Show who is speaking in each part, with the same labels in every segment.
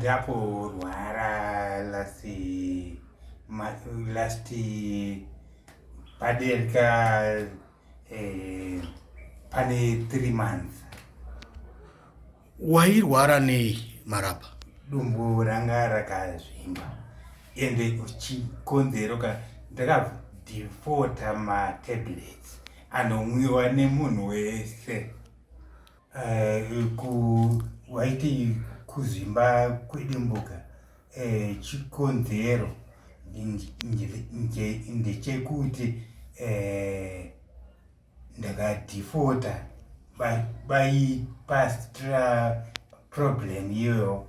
Speaker 1: Ndaporwara last last paderika pane 3 months.
Speaker 2: Wairwara nei, Marabha?
Speaker 1: Dumbu ranga rakazvimba, ende chikonzero ka ndakadefota matablets anomwiwa nemunhu wese. Waiti kuzvimba kwedumbuka, chikonzero ndechekuti ndakadefota baipastra problem iyoyo,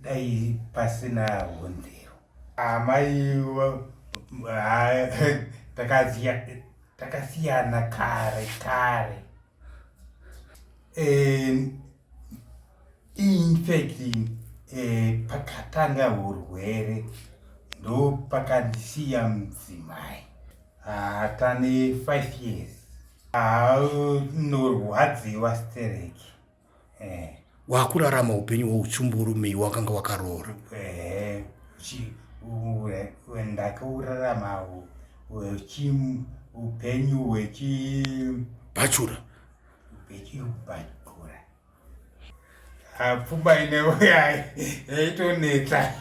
Speaker 1: dai pasina honzero. Amai takasiyana kare kare. In fact, pakatanga urwere ndo pakandisiya mudzimai. Tane 5 years. Norwadziwa stereki.
Speaker 2: Wakurarama upenyu hweuchumburume, wakanga wakaroora?
Speaker 1: Ndakaurarama upenyu hwechi
Speaker 2: bachelor.
Speaker 1: Hwechibachelor. Pfuma ineuya yaitonetsa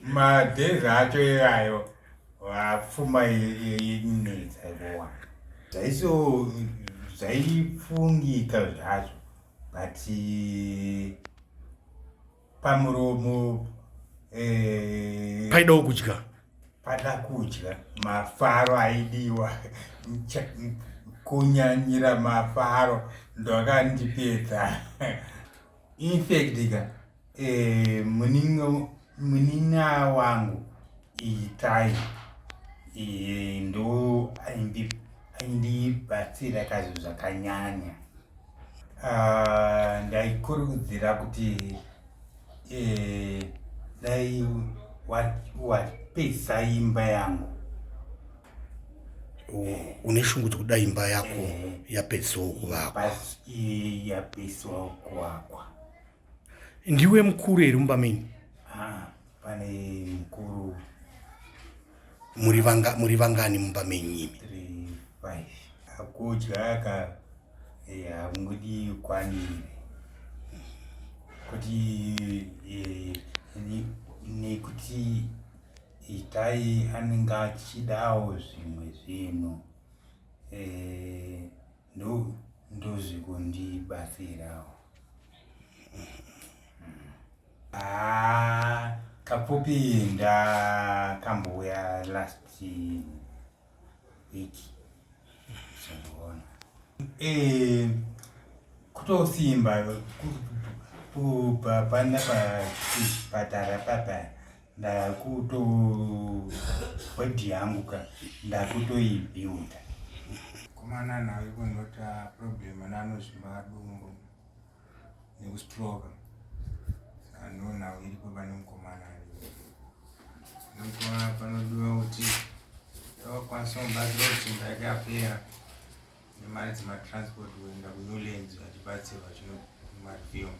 Speaker 1: madhezi acho iyayo. Pfuma inetsa kuwana, zvaiso zvaifungika zvazvo, but pamuromo
Speaker 2: Paidawo kudya.
Speaker 1: Pada kudya, mafaro aidiwa, kunyanyira mafaro ndokandipedza. In fact ka, munin'a wangu Itai ndo aindibatsira kazvo zvakanyanya. Ndaikurudzira kuti dai wapesa imba yangu.
Speaker 2: Une shungu dzekuda imba yako yapedziswawo kuvakwa?
Speaker 1: Yapedziswawo kuvakwa.
Speaker 2: Ndiwe mukuru here mumba menyu?
Speaker 1: Ah, pane mukuru.
Speaker 2: Muri vangani mumba menyu imi?
Speaker 1: 3 5. Kudya ka hakungodi kwanire kuti nekuti Itai anenge achidawo zvimwe zvinhu, ndozvikundibatsirawo. Ah, Kapfupi ndakambouya last week zvandiona. Kutosimba kubva pana pachipatara papa, ndakuto body yangu ka ndakutoibuilda.
Speaker 3: Komana nawe kunota problem ananozvimba dumbu nekustroka, saka ndo nhau iripo pane mukomana aripo. Mukomana panodiwa kuti vakwanisa kumubatsira kuti imba yake yapera nemari dzematransport kuenda kuNewlands, vachibatsirwa chinomarifilm.